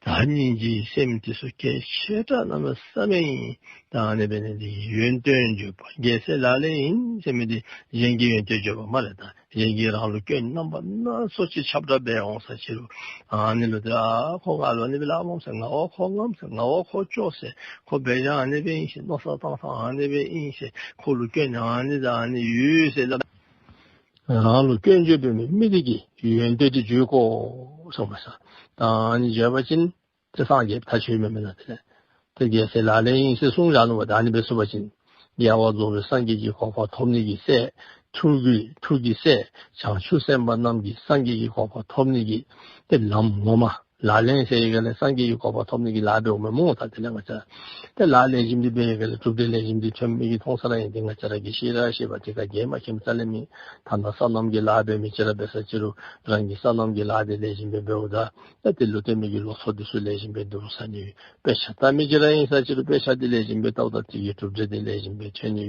ད་སྙིང་རྗེའི་སེམས་དེ་ཚུ་གལ་ཆེ་དྲགས་གནམ་མེད་ས་མེད་ཨིན། ད་ཨ་ནི་འབད་ནི་འདི་གིས་ཡོན་ཏན་བརྗོད་པ་རྒྱལ་སྲས་ལག་ལེན་ཡིན་ཟེར་མི་འདི་གཞན་གྱི་ཡོན་ཏན་བརྗོད་པ་སྨ་རེ། ད་གཞན་གྱིས་རང་ལུ་སྐྱོན་རྣམ་པ་སྣ་ཚོགས་ཅིག་ཁྱབ་བསྒྲགས་འབད་འོང་ས་ཅི་རུང་ཨ་ནི་ལུ་ཏེ་ཨ་ཁོ་ང་ལུ་ཨ་ནི་སྦེ་སླབ་འོང་ཟེར། ང་བ་ཁོ་ངམ་ཟེར། ང་བ་ཁོ་ཅོག་ཟེར། ཁོ་འབད་བཞག་ཨ་ནི་སྦེ་ཨིན་ཟེར། མནོ་བསམ་བཏང་ཐངས་ཨ་ནི་སྦེ་ཨིན་ཟེར། ཁོ་ལུ་སྐྱོན་ཨ་ནི་དང་ཨ་ནི་ཡོད་ཟེར་སླབ། རང་ལུ་སྐྱོན་བརྗོད་པའི་མི་མི་དེ་གིས་ཡོན་ཏན་དེ་བརྗོད་དགོ་གསུངས་པ་ས། ད་ཨ་ནི་བརྗོད་པ་ཅིན་ཏེ་སངས་རྒྱས་ཐག་ཆོད་མི་མེན་ན། དེ་ལས་ཏེ་རྒྱལ་སྲས་ལག་ལེན་ཡིན་ཟེར་གསུངས་བཞག་ནུག་པ། ད་ཨ་ནི་འབད་ཚུགས་པ་ཅིན་རྒྱལ་བ་རྫོགས་པའི་སངས་རྒྱས་ཀྱི་གོ་འཕང་ཐོབ་ནི་གི་སྲས་ཐུགས་ཀྱི་ཐུགས་ཀྱི་སྲས་བྱང་ཆུབ་སེམས་དཔའ་རྣམས་ཀྱིས་སངས་རྒྱས་ཀྱི་གོ་འཕང་ཐོབ་ནི་གི་ཏེ་ལམ་ངོ་མ་ལག་ལེན་ཟེར་ཡི་ག་ལས་སངས་རྒྱས་ཀྱི་གོ་འཕང་ཐོབ་ནི་གི་ལཱ་འབདཝ་མས་སྨོ། ད་དེ་ལས་ང་བཅས་ཏེ་ལཱ་ལེགས་ཤོམ་འདི་འབད་ཡི་ག་ལས་གྲུབ་འབྲས་ལེགས་ཤོམ་འདི་ཐོན་མི་གིས་མཐོང་ས་ར་ཨིན། ཏེ་ང་བཅས་ར་གིས་ཤེས་ར་ཤེས་པ་དེ་ཁར་རྒྱལ་མ་ཁྱིམ་རྩ་ལས་མེད། ཐ་ན་སོ་ནམ་གྱི་ལཱ་འབད་མི་ཅིག་ར་འབད་ས་ཅི་རུང་རང་གི་སོ་ནམ་གྱི་ལཱ་འདི་ལེགས་ཤོམ་སྦེ་འབདཝ་ད་ད་དེ་ལུ་བརྟེན་མི་གི་ལོ་ཐོག་འདི་ཚུ་ལེགས་ཤོམ་སྦེ་འདུག་ཟེར་ནི། དཔེ་ཆ་ལྟ་མི་ཅིག་ར་ཨིན་ས་ཅི་རུང་དཔེ་ཆ་འདི་ལེགས་ཤོམ་སྦེ་ལྟཝ་ད་དེ་གི་གྲུབ་འབྲས་འདི་ལེགས་ཤོམ་སྦེ་ཐོན་ནི།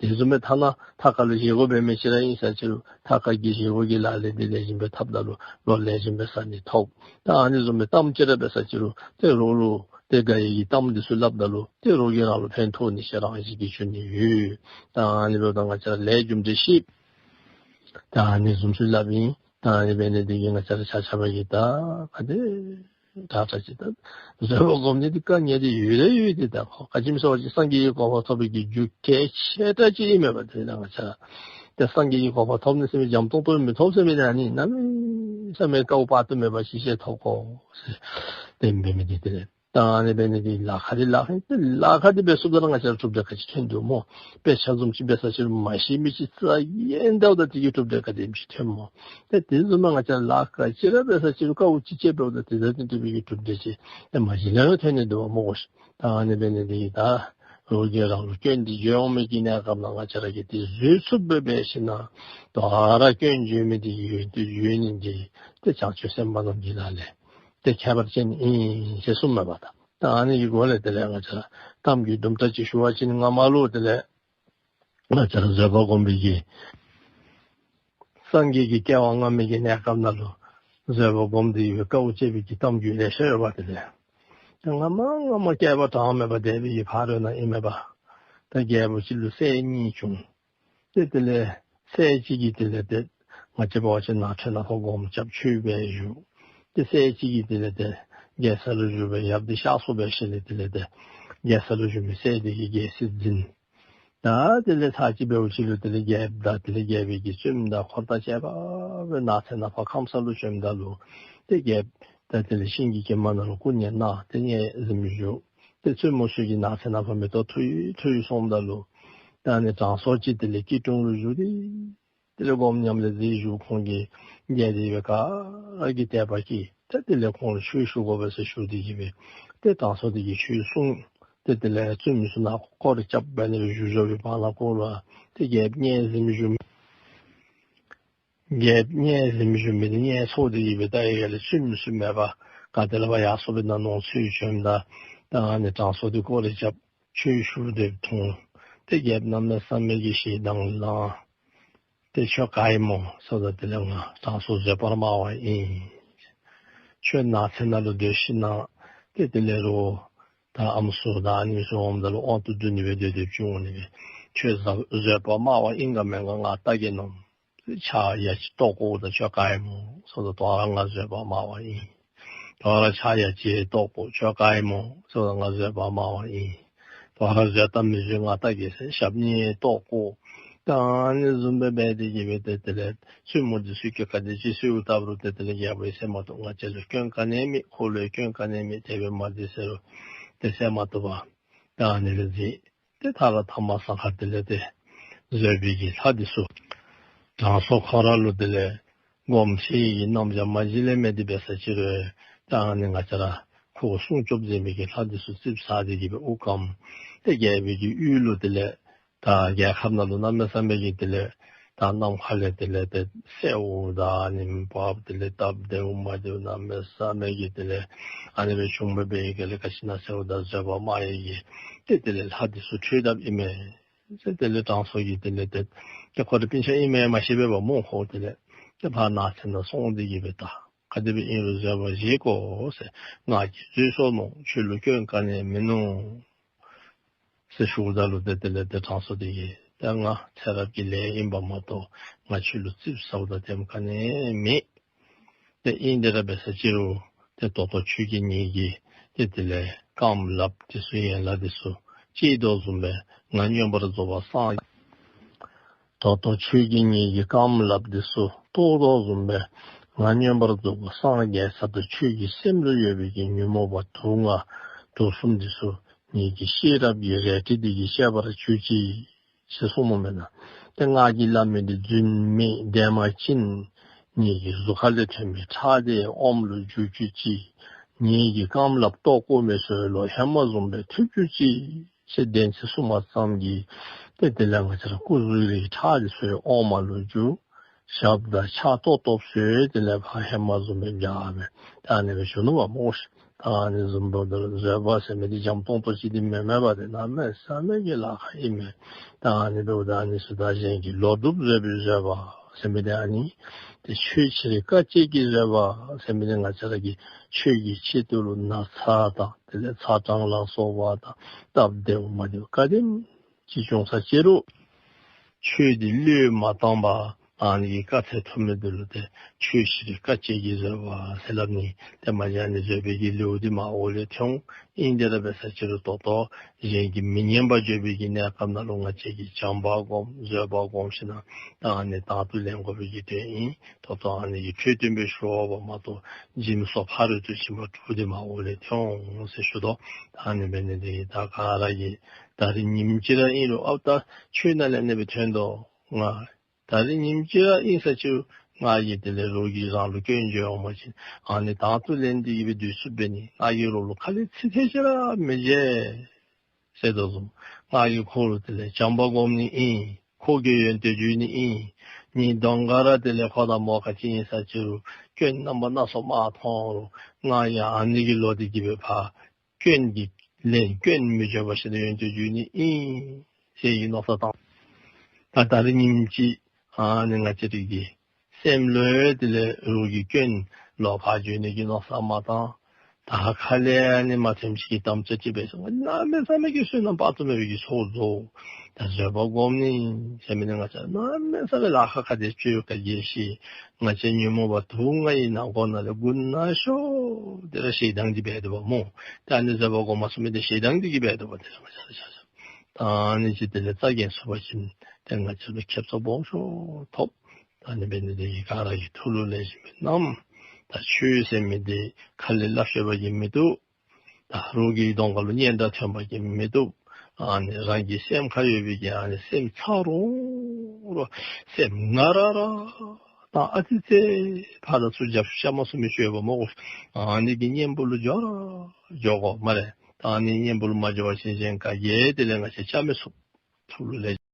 དེ་བཟུམ་སྦེ་ཐ་ན་ཐབ་ཁ་ལུ་བཞེས་སྒོ་འབད་མི་ཅིག་ར་ཨིན་ས་ཅི་རུང་ཐབ་ཁ་གི་བཞེས་སྒོ་གི་ལཱ་ལས་འདི་ལེགས་ཤོམ་སྦེ་འཐབ་ད་ལུ་ལོ་ལེགས་ཤོམ་སྦེ་བཟའ་ནི་ཐོབ། ད་ཨ་ནི་བཟུམ་སྦེ་གཏམ་ཅིག་ར་འབད་ས་ཅི་རུང་ཏེ་རོགས་ལུ་ཏེ་དགའ་ཡི་གི་གཏམ་འདི་ཚུ་སླབ་ད་ལུ་ཏེ་རོགས་ཀྱིས་རང་ལུ་ཕན་ཐོགས་ནི་ཟེར་རང་བཞིན་གྱིས་འབྱུང་ནི་ཡོད། ད་ཨ་ནི་འབདཝ་ད་ང་བཅས་ར་ལས་རྒྱུ་འབྲས་ཤེས། ད་ཨ་ནི་བཟུམ་ཚུ་སླབ་ཨིན། ད་ཨ་ནི་འབད་ནི་འདི་གིས་ང་བཅས་ར་ཆ་ཁྱབ་ཀྱིས་ད་ག་དེ་དྲག་དྲག་ཅིག་ད་བཟོད་པ་སྒོམ་ནི་འདི་དཀའ་ངལ་འདི་ཡོད་ར་ཡོད་དེ། ད་ཁོ་ག་ཅི་སྨོ་ཟེར་བ་ཅིན་སངས་རྒྱས་ཀྱི་གོ་འཕང་ཐོབ་པའི་གི་རྒྱུ་གལ་ཆེ་དྲགས་ཅིག་ཨིན་མས་པ། དེ་ལས་ང་བཅས་ར་ཏེ་སངས་རྒྱས་ཀྱི་གོ་འཕང་ཐོབ་ནི་ཟེར་མི་འཇམ་ཏོང་ཏོ་མི་ཐོབ་ཟེར་མི་འདི་ཨ་ནི་གནམ་མེད་ས་མེད་དཀའཝ་དཔག་ཏུ་མེད་པ་ཅིག་ཅིག་ཐོབ་དགོ་ཟེར་དེ་འབད་མི་འདི་དེ་ལས། ད་ཨ་ནི་འབད་ནི་འདི་ལཱ་ཁག་འདི་ལཱ་ཁག་ཏེ་ལཱ་ཁག་འདི་འབད་ཚུགསཔ་ད་ང་བཅས་ལུ་གྲུབ་འབྲས་ག་ཅི་ཐོན་དོ་སྨོ། དཔེ་ཆ་བཟུམ་ཅིག་འབད་ས་ཅིག་རུང་མ་ཤེས་མི་ཅིག་རྩ་འགེངས་ད་འོ་ད་དེ་གིས་གྲུབ་འབྲས་ག་དེམ་ཅིག་ཐོན་སྨོ། ཏེ་དེ་བཟུམ་མ་ང་བཅས་ལཱ་ག་ཅི་ར་འབད་ས་ཅིག་རུང་དཀའཝ་ཅིག་སྤྱད་འབདཝ་ད་དེ་དང་བསྟུན་པའི་གི་གྲུབ་འབྲས་ཅིག་ཏེ་མ་གཞི་ལས་ར་ཐོན་ནི་འདུག་པ་སྨོ་གོ་ཤིག། ད་ཨ་ནི་འབད་ནི་འདི་གིས་ད་རོགས་ཀྱིས་རང་ལུ་སྐྱོན་འདི་བརྗོད་འོང་མི་གི་གནས་སྐབས་ནང་ང་བཅས་ར་གིས་དེ་བཟོད་ཚུགསཔ་སྦེ་འབད་ཞིན་ན་དོ་རུང་སྐྱོན་བརྗོད་མི་འདི་ཡོད་དེ་ཡོད་ནི་འདི་ཏེ་བྱང་ཆུབ་སེམས་དཔའ་རྣམས་ཀྱི་ལག་ལེན་ཏེ་ཁྱད་པར་ཅན་ཨིན་ཟེར་གསུངམ་མས་པ། ད་ད་ཨ་ནི་གི་སྒོ་ལས་དེ་ལས་ང་བཅས་ར་གཏམ་རྒྱུད་དུམ་གྲ་ཅིག་ཞུ་བ་ཅིན་སྔ་མ་ལུ་དེ་ལས་ང་བཅས་ར་བཟོད་པ་སྒོམ་པའི་གི་སངས་རྒྱས་ཀྱི་སྐྱེ་བ་སྔ་མའི་གི་གནས་སྐབས་ནང་ལུ་བཟོད་པ་སྒོམ་སྟེ་ཡོད་དཀའཝ་སྤྱད་པའི་གི་གཏམ་རྒྱུད་ལེ་ཤ་ཡོད་པ། དེ་ལས་ད་སྔ་མ་སྔ་མ་བསྐལ་པ་གྲངས་མེད་པ་འདས་པའི་གི་ཕ་རོལ་ནང་ཨིན་མས་པ། ད་རྒྱལ་པོ་ཅིག་ལུ་སྲས་གཉིས་བྱུང་། ཏེ་དེ་ལས་སྲས་གཅིག་གིས་དེ་ལས་ཏེ་ང་བཅས་འབད་བ་ཅིན་ནགས་ཁྲོད་ནང་ཕར་སྒོམ་རྐྱབ་ཆོས་འབད་བཞུགས། ཏེ་སྲས་གཅིག་གིས་དེ་ལས་ཏེ་རྒྱལ་ས་ལུ་བཞུགས་སྦེ་ཡབ་འདི་གཤགས་སོང་འབད་ཞིནམ་ལས་དེ་ལས་ཏེ་རྒྱལ་ས་ལུ་བཞུགས་མི་སྲས་འདི་གིས་རྒྱལ་སྲིད་འཛིན། ད་དེ་ལས་ཚར་གཅིག་འབདཝ་ཅིག་ལུ་དེ་ལས་རྒྱལཔོ་དང་དེ་ལས་རྒྱལ་པོའི་གི་བཙུནམོ་དང་འཁོར་དང་བཅས་པ་སྦེ་ནགས་ཚལ་ནང་ཕར་ཁམས་སངས་ལུ་བྱོནམ་ད་ལུ་ཏེ་རྒྱལཔོ་ད་དེ་ལས་ཤིང་གི་གྱིབ་མ་ནང་ལུ་སྐུ་མཉེལ་གནང་སྟེ་མཉེལ་གཟིམ་བཞུགས། ཏེ་བཙུནམོ་ཚུ་གིས་ནགས་ཚལ་ནང་ཕར་མེ་ཏོག་འཐུ་ཡི་འཐུ་ཡི་སོངམ་ད་ལུ་ད་ཨ་ནི་དྲང་སྲོང་ཅིག་དེ་ལས་སྐྱིལ་ཀྲུང་ལུ་བཞུགས་ཏེ་དེ་ལས་སྒོམ་ཉམས་ལེན་མཛད་བཞུགས། ཁོང་གིས་མཇལ་ཏེ་འབད་ག་ར་གིས་དད་པ་སྐྱེས། ད་དེ་ལས་ཁོང་ལུ་ཆོས་ཞུ་དགོ་པས་ཟེར་ཞུ་སྟེ་གི་སྦེ་ཏེ་དྲང་སྲོང་དེ་གིས་ཆོས་གསུངས། ཏེ་དེ་ལས་བཙུནམོ་ཚུ་ནང་སྐོར་རྐྱབ་འབད་ནི་བཞུགས་བཞུགས་པའི་བར་ན་ཁོང་ལུ་ཏེ་རྒྱལཔོ་མཉེལ་གཟིམ་བཞུགས་མི་རྒྱལཔོ་མཉེལ་གཟིམ་བཞུགས་མི་འདི་མཉེལ་སོང་སྟེ་གི་སྦེ་ད་ཡར་ལས་བཙུནམོ་ཚུ་མེད་པར་ག་ཏེ་ལས་ཕར་ཡར་སོང་སྦེ་ནང་ནོར་འཚོལ་བྱོནམ་ད་ད་ཨ་ནི་དྲང་སྲོང་དེ་སྐོར་རྐྱབ་ཆོས་ཞུ་སྟེ་མཐོང་། ཏེ་རྒྱལཔོ་གནམ་མེད་ས་མེད་ཀྱི་ཞེ་སྡང་ལངས། ཏེ་ཁྱོད་ག་ཨིན་སྨོ་ཟེརཝ་ད་དེ་ལས་ང་དྲང་སྲོང་བཟོད་པར་སྨྲ་བ་ཨིན། ཁྱོད་ནགས་ཚལ་ནང་ལུ་སྡོད་ཞིན་ན་ཏེ་དེ་ལས་རོགས་ད་ཨམ་སྲུ་དང་ཨ་ནི་ཚུ་འོངམ་ད་ལུ་དབང་དུ་བསྡུ་ནི་སྦེ་སྡོད་སྡོདཔ་ཅིག་འོང་ནི་སྦེ། ཁྱོད་བཟོད་པ་སྨྲ་བ་ཨིན་ག་མེན་ག་ང་བལྟ་གེ་མནོ། ཕྱག་ཡ་གཅིག་བཏོག་དགོ། ད་ཁྱོད་ག་ཨིན་སྨོ་ཟེརཝ་ད་དོ་རུང་ང་བཟོད་པ་སྨྲ་བ་ཨིན། དོ་རུང་ཕྱག་ཡ་གཅིག་བཏོག་དགོ། ཁྱོད་ག་ཨིན་སྨོ་ཟེརཝ་ད་ང་བཟོད་པ་སྨྲ་བ་ཨིན། དོ་རུང་བཟོད་དང་མི་བཟོད་ང་བལྟ་གེ་ཟེར་ཞབས་གཉིས་བཏོག་དགོ། ད་ཨ་ནི་བཟུམ་སྦེ་འབད་དེ་གི་སྦེ་ཏེ་དེ་ལས་བཙུནམོ་འདི་ཚུ་གིས་ག་དེ་ཅིག་གསོལཝ་བཏབ་རུང་ཏེ་དེ་ལས་རྒྱལ་པོ་ཡང་ཟེར་མ་བཏུབ། ང་བཅས་ལུ་སྐྱོན་ག་ནི་ཡང་མེད། ཁོ་ལུ་ཡང་སྐྱོན་ག་ནི་ཡང་མེད། དེ་སྦེ་མ་མཛད་ཟེར་རུང་ཏེ་ཟེར་མ་བཏུབ་པར་ད་ཨ་ནི་སྦེ་མཛད། ཏེ་མཐའ་ར་མཐའ་མ་ས་ཁར་དེ་ལས་ཏེ་བཟོད་པའི་གི་ལྷ་འདི་ཚུ་དྲང་སྲོང་ཁོ་ར་ལུ་དེ་ལས་སྒོམ་ཤེས་ཀྱི་རྣམ་གཞག་མ་གཞི་ལས་མེད་དེ་འབད་ས་ཅིག་རུང་ད་ཨ་ནི་ང་བཅས་ར་ཁོ་སྲུང་སྐྱོབ་མཛད་མི་གི་ལྷ་འདི་ཚུ་རྩིགཔ་ཟ་སྟེ་གི་སྦེ་དབུ་སྐམ། ཏེ་རྒྱལ་པོའི་གི་ཡུལ་ལུ་དེ་ལས་ད་རྒྱལ་ཁབ་ནང་ལུ་གནམ་མེད་ས་མེད་ཀྱི་དེ་ལས་ད་ནམ་མཁའ་ལས་དེ་ལས་ཏེ་སེརཝ་དང་ཨ་ནི་འབབ། དེ་ལས་སྟབས་བདེཝ་མ་བདེཝ་གནམ་མེད་ས་མེད་ཀྱི་དེ་ལས་ཨ་ནི་སྦེ་བྱུང་སྦེ་འབད་ཡི་ག་ལས་ག་ཅི་ན་སེརཝ་དང་བཟོད་པ་སྨྲ་ཡི་གི་ཏེ་དེ་ལས་ལྷ་འདི་ཚུ་ཁྲོས་དཔ་ཨིན་མས་ཟེར། དེ་ལས་དྲང་སྲོང་གིས་དེ་ལས་ཏེ་ཏེ་ཁོ་ར་སྤུན་ཆ་ཨིན་མས་མ་ཤེས་པས་པ་སྨོ། ཁོ་དེ་ལས་ཏེ་ཕར་ནགས་ཚལ་ནང་སོང་སྟེ་གི་སྦེ་ད་ག་དེ་སྦེ་ཨིན་རུང་བཟོད་པ་བཞེས་དགོ་ཟེར། ང་གིས་བཟོད་སོ་ནུག། ཁྱོད་ལུ་སྐྱོན་ག་ནི་ཡང་མིན་ནུག་ཟེར་ཞུཝ་ད་ལུ་ཏེ་དེ་ལས་ཏེ་དྲང་སྲོང་དེ་གིས་ཏེ་ང་ཚེ་རབས་ཀྱི་ལས་ཨིན་པ་མ་གཏོགས་ང་ཁྱོད་ལུ་རྩིགཔ་ཟཝ་ད་དེམ་ག་ནི་ཡང་མེད། ཏེ་ཨིན་དེ་ར་འབད་ས་ཅིག་རུང་ཏེ་ད་ལྟོ་ཁྱོད་ཀྱིས་ངེ་གི་ཏེ་དེ་ལས་རྐངམ་ལགཔ་འདི་ཚུ་ཡན་ལག་འདི་ཚུ་བཅད་དོ་བཟུམ་སྦེ་ང་མངོན་པར་རྫོགས་པར་སངས། ད་ལྟོ་ཁྱོད་ཀྱིས་ངེ་གི་རྐངམ་ལགཔ་འདི་ཚུ་བཏོག་དོ་བཟུམ་སྦེ་ང་མངོན་པར་རྫོགས་པར་སངས་རྒྱས་ཚར་ད་ཁྱོད་ཀྱི་སེམས་ལུ་ཡོད་པའི་གི་ཉོན་མོངས་པ་དུག་ལྔ་དུག་གསུམ་འདི་ཚུ་ངེ་གི་ཤེས་རབ་ཀྱི་རལ་གྲི་འདི་གིས་བཤད་པར་གྱུར་ཅིག་ཟེར་གསུངམ་མས་ན། ཏེ་ང་གིས་སླབ་མི་འདི་རྫུན་མེད་བདེན་པ་ཅིན་ངེ་གི་གཟུགས་ཁ་ལས་ཐོན་མི་ཁྲག་འདི་ཨོམ་ལུ་འགྱུར་གྱུར་ཅིག། ངེ་གི་རྐངམ་ལགཔ་བཏོག་བཀོ་མི་ཚུ་ལོག་ཧེ་མ་བཟུམ་སྦེ་ཐུབ་གྱུར་ཅིག་ཟེར་བདེན་ཚིག་གསུངས་པ་ཙམ་གྱིས་ཏེ་དེ་ལས་ང་བཅས་ར་སྐུ་གཟུགས་རིགས་ཁྲག་འདི་ཚུ་ཨོམ་ལུ་འགྱུར། ཞབས་དང་ཕྱག་བཏོག་བཏོགཔ་ཚུ་དེ་ལས་ཕར་ཧེ་མ་བཟུམ་སྦེ་འགྱོ་སྦེ་ད་ཨ་ནི་སྦེ་བྱུང་ནུག་པ་སྨོ་ཤིག། ད་ཨ་ནི་བཟུམ་འབདཝ་ད་ལུ་བཟོད་པ་ཟེར་མི་འདི་འཇམ་ཏོང་ཏོ་ཅིག་འདི་མེན་མས་པ། ཏེ་གནམ་མེད་ས་མེད་ཀྱི་ལཱ་ཁག་ཨིན་མས། ད་ཨ་ནི་འབདཝ་ད་ཨ་ནི་ཚུ་ད་གཞན་གྱི་ལོག་སྒྲུབ་བཟོད་པའི་བཟོད་པ་ཟེར་མི་འདི་ཨ་ནི་ཏེ་ཆོས་ཕྱིར་དཀའ་སྤྱད་ཀྱི་བཟོད་པ་ཟེར་མི་འདི་ང་བཅས་ར་གིས་ཆོས་ཀྱི་ཆེད་དུ་ལུ་ན་ཚ་དང་དེ་ལས་ཚ་གྲང་ལ་སོགས་པ་དང་སྟབས་བདེཝ་མ་བདེཝ་ག་དེམ་ཅིག་བྱུང་ས་ཅིག་རུང་ཆོས་འདི་བློས་མ་བཏང་པར་ ཨ་ནི་གི་དཀའ་ཚེགས་ཐུབ་མི་འདི་ལུ་ཏེ་ཆོས་ཕྱིར་དཀའ་སྤྱད་ཀྱིས་བཟོད་པ་ཟེར་སླབ་ནི། ཏེ་མ་གཞི་ཨ་ནི་བཟོད་པའི་གི་ལེའུ་འདི་མར་འོག་ལས་ཐོན། ཨིན་དེ་ར་འབད་ས་ཅིག་རུང་ད་ལྟོ་གཞན་གྱིས་མི་ཉན་པར་བརྗོད་པའི་གི་གནས་སྐབས་ནང་ལུ་ང་བཅས་ཀྱིས་བྱམས་པ་སྒོམ་བཟོད་པ་སྒོམ་ཞིནམ་ད་ཨ་ནི་དང་དུ་ལེན་དགོ་པའི་གི་དོན་ཨིན། ད་ལྟོ་ཨ་ནི་གི་འཕྲོས་དོན་སྦེ་ཞུ་བ་མ་གཏོགས་སྦྱིན་སོགས་ཕ་རོལ་ཏུ་ཕྱིན་པ་དྲུག་འདི་མར་འོག་ལས་ཐོན་འོང་ཟེར་ཞུ་དོ། ད་ཨ་ནི་འབད་ནི་འདི་གིས་ད་ག་ར་གིས་ད་རིས་ཉིནམ་གཅིག་ར་ཨིན་རུང་ཨཔ་ད་ཆོས་ནང་ལས་ཨ་ནི་སྦེ་ཐོན་དོ། ང་ད་རིས་ཉིནམ་གཅིག་ར་ཨིན་ས་ཅིག་རུང་ང་གིས་དེ་ལས་རོགས་ཀྱིས་རང་ལུ་སྐྱོན་བརྗོད་འོང་པ་ཅིན་ཨ་ནི་དང་དུ་ལེན་ཏེ་གི་སྦེ་སྡོད་ཚུགསཔ་འབད་ནི། ང་གིས་རོགས་ལུ་ཁ་ལས་ཚིག་ཐེངས་ཅིག་ར་མི་བརྗེད་ཟེར་དོ་བཟུམ། ང་གིས་ཁོ་ལུ་དེ་ལས་བྱམས་པ་སྒོམ་ནི་ཨིན། ཁོ་གི་ཡོན་ཏན་བརྗོད་ནི་ཨིན། ངེའི་གདོང་ཁར་དེ་ལས་ཁོ་དང་མོ་ག་ཅི་ཨིན་ས་ཅིག་རུང་སྐྱོན་རྣམ་པ་སྣ་ཚོགས་མ་མཐོང་རུང་ང་ཡང་ཨ་ནི་གི་བློ་འདི་གིས་སྦེ་ཕར་སྐྱོན་གྱི་ལན་སྐྱོན་མི་བརྗོད་པ་ཞིག་ཏུ་ཡོན་ཏན་བརྗོད་ནི་ཨིན་ཟེར་གྱི་མནོ་བསམ་བཏང་། ད་ད་རིས་ཉིནམ་གཅིག་ཨ་ནི་ང་བཅས་རའི་གི་སེམས་ལུ་དེ་ལས་རོགས་ཀྱི་སྐྱོན་ལོག་ཕར་བརྗོད་ནི་གི་མནོ་བསམ་མ་བཏང་། ད་ཁ་ལས་ཨ་ནི་མ་ཐོནམ་ཅིག་གི་དམ་བཅའ་ཅིག་འབད་སོང་། གནམ་མེད་ས་མེད་ཀྱི་བསོད་ནམས་དཔག་ཏུ་མེད་པའི་གི་ཚོགས་རྫོགས། ད་བཟོད་པ་སྒོམ་ནི་ཟེར་མི་འདི་ང་བཅས་གནམ་མེད་ས་མེད་ལཱ་ཁག་ཁག་སྟེ་སྤྱོད་ཡུལ་ག་གིས་ཤེས། ང་བཅས་ཉོན་མོངས་པ་དུག་ལྔ་ཡི་ནང་ཁོག་ནང་ལས་དགུ་ན་ཤོས་དེ་ར་ཞེ་སྡང་འདི་འབད་དོ་བ་སྨོ། ད་ཨ་ནི་བཟོད་པ་སྒོམ་མ་ཚུགས་མི་འདི་ཞེ་སྡང་འདི་གིས་འབད་དོ་བ། དེ་ར་ང་བཅས་ར་ཆ་ཆ་ད་ཨ་ནི་ཅིག་དེ་ལས་རྩ་འགེངས་ཚུགས་པ་ཅིན་ཏེ་ང་བཅས་ལུ་ཁེབ་ས་སྦོམ་ཤོས་ཐོབ། ད་ཨ་ནི་འབད་ནི་འདི་གིས་ག་ར་གིས་ཐུགས་ལུ་ལེགས་ཤོམ་སྦེ་བསྣམས། ད་ཆོས་ཟེར་མི་འདི་ཁ་ལས་སླབ་ཤེས་པ་གིས་མི་བཏུབ། ད་རོགས་ཀྱི་གདོང་ཁ་ལུ་སྙན་གྲགས་ཐོན་པ་གིས་མི་བཏུབ། ཨ་ནི་རང་གི་སེམས་ཁར་ཡོད་པའི་གི་ཨ་ནི་སེམས་ཚ་རུང་རུང་སེམས་ངར་ར་ར་དང་ཨ་ཙི་ཙི་ཕར་དང་ཚུར་རྒྱབ་ཤུགས་རྐྱབ་མ་ཚུགས་མི་ཅིག་ཡོདཔ་སྨོ། ཨ་ནི་གི་གཉེན་པོ་ལུ་འགྱོ་ར་འགྱོ་དགོ་སྨ་རེ། ད་ཨ་ནི་གཉེན་པོ་ལུ་མ་འགྱོ་བ་ཅིན་གཞན་ག་གིས་དེ་ལས་ང་བཅས་རྐྱབ་མི་ཚུགས། ཐུགས་ལུ་ལེགས།